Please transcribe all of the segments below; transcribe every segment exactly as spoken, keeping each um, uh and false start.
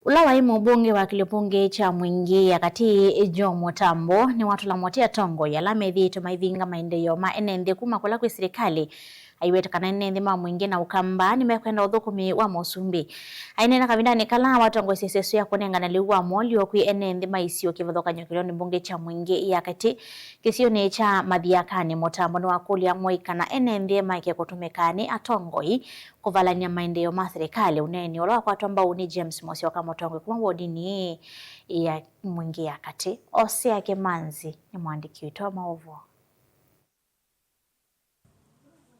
Ũla waĩ mũmbunge wa kĩlio mbunge kya Mwingĩ ya Katĩ, Joe Mũtambo, nĩwatũla mũtĩ atongoi ala methĩĩtwe maivinga maendeeo ma ene nthĩ kuma kũla kwĩ silikalĩ, aiweta kana ene nthĩ ma Mwingĩ na Ũkamba nĩmekwenda ũthũkũmi wa Mũsumbĩ. Aineena kavindanĩ kala watongoesye ĩseso ya kũnengana lĩu wa molyo kwĩ ene nthĩ ma isio kĩvathũkany'o kĩlĩonĩ mbunge kya Mwingĩ ya Katĩ kĩsionĩ kya Mathiakanĩ, Mũtambo nĩwakũlya mũika na ene nthĩ maeke kũtũmĩka nĩ atongoi kũvalany'a maendeeo ma silikalĩ. Ũneeni ũla wakwatwa mbau nĩ James Mũsyoka, mũtongoi kuma wodinĩ ya Mwingĩ ya Katĩ. Osea Kĩmanzi nĩ mũandĩki witũ wa maũvoo.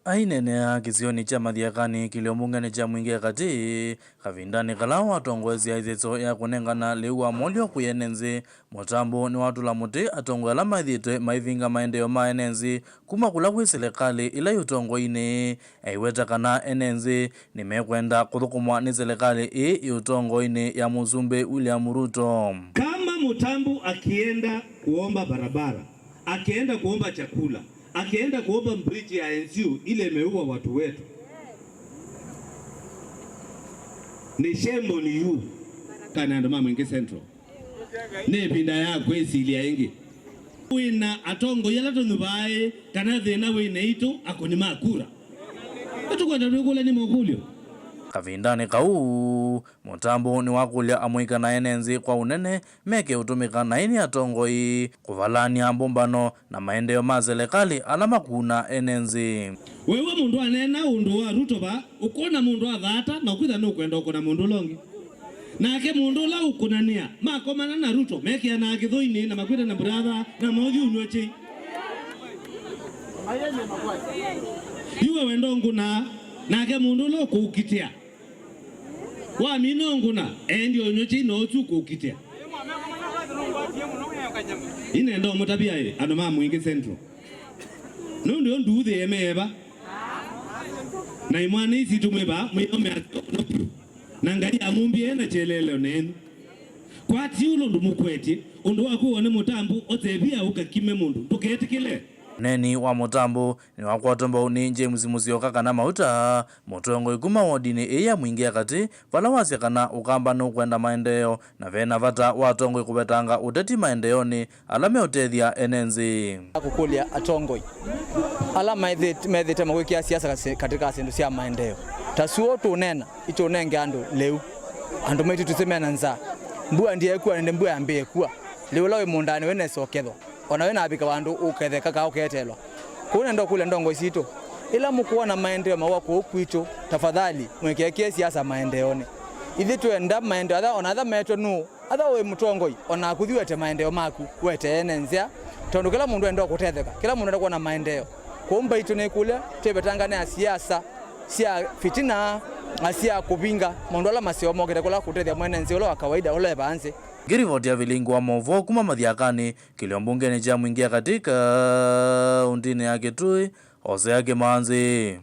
Aineenea kĩsionĩ kya Mathiakanĩ, kĩlio mbungenĩ kya Mwingĩ ya Katĩ, kavindanĩ kala watongoesya ĩseso ya kũnengana lĩu wa molyo kwĩ ene nthĩ, Mũtambo nĩwatũla mũtĩ atongoi ala methĩĩtwe maivinga maendeeo ma ene nthĩ kuma kũla kwĩ silikalĩ ĩla yĩ ũtongoinĩ. Aiweta kana ene nthĩ nĩmekwenda kũthũkũmwa nĩ silikalĩ ĩĩ yĩ ũtongoinĩ ya Mũsumbĩ William Ruto. Kama Mũtambo akienda kuomba barabara, akienda kuomba chakula, akienda kuomba bridge ya N C U ile imeua watu wetu, ni shame on you. Kana andũ ma Mwingĩ Central, nĩ ĩvinda ya kwĩsilya ĩngĩ. Wĩna atongoi ala tũnyuvaaĩ kana thĩna wĩ naitũ akũni ma kura? Nĩtũkwenda twĩkũlany'e makũlyo. Kavindanĩ kau, Mũtambo nĩwakũlya amũika na ene nthĩ kwa ũnene meke ũtũmĩka naĩ nĩ atongoi kũvalany'a mbũmbano na maendeeo ma silikalĩ ala makuna ene nthĩ. Weew'a mũndũ aneena ũndũ wa Ruto va, ũkona mũndũ athaata na ũkwĩtha nũkwenda ũkũna mũndũ ũla ũngĩ. Nake mũndũ ũla ũkũnanĩa makomana na Ruto, mekĩanaa kĩthũinĩ na makwĩtana brother na mothi ũnyw'a kyei. Yu we wenda ũngũnaa, nake mũndũ ũla ũkũũkitĩa wamina ũngũna, endi ũnyw'a kyei na ũsu ũkũũkitĩa. Inenda ũmũtavya ĩ, andũ ma Mwingĩ Central. Nũndũ nduuthĩe meeva. Na imwana isi tumwĩva mwĩomea na Ngai amumbie na kyeleleo nenyu. Kwati ũla ũndũ mũkwetye, ũndũ wa kũwa nĩ Mũtambo, ũtevia ũkakime mũndũ, ndũketĩkĩle. Ũneeni wa Mũtambo nĩwakwatwa mbau nĩ James Mũsyoka kana Mauta, mũtongoi kuma wodinĩ ĩĩ ya Mwingĩ ya Katĩ, vala wasya kana Ũkamba nũkwenda maendeeo na vena vata wa atongoi kũvetanga ũteti maendeonĩ ala meũtethya ene nthĩ. Kũkũlya atongoi ala methĩt-, methĩte makwĩkĩa siasa kasi-, katĩ ka syĩndũ sya maendeeo. Ta suo tũũneena, itũũnenge andũ lĩu. Andũ maitũ tũsĩ mena nzaa. Mbua ndyaĩ kua, nĩndĩ mbua yambĩĩe kua. Lĩu ũla wĩ mũũndanĩ wĩ nesa ũkethwa. O na wĩnavika vandũ ũketheka kana ũkeetelwa. Kwoou nenda ũkũlya ndongoi sitũ, ĩla mũkwona maendeeo mawa kũũ kwitũ, tafadhali mũikekĩe siasa maendeonĩ. Ithyĩ twenda maendeeo, atha, o na atha metwe nũũ, atha wĩ mũtongoi, o naku thi wete maendeeo maku, wete ene nzĩa, tondũ kĩla mũndũ enda kũtetheka, kĩla mũndũ enda kwona maendeeo. Kwoou mbaitũ nĩkũlya twĩvetangane na siasa sya fitina na sya kũvinga maũndũ ala maseo mokĩte kũla kũtethya mwene nzĩ ũla wa kawaida ũla e vaa nzĩ. Ngĩrivoti ya vilingi wa maũvoo kuma Mathiakanĩ, kĩlio mbungenĩ kya Mwingĩ ya Katĩ kaũntĩnĩ ya Kitui, Osea Kĩmanzi.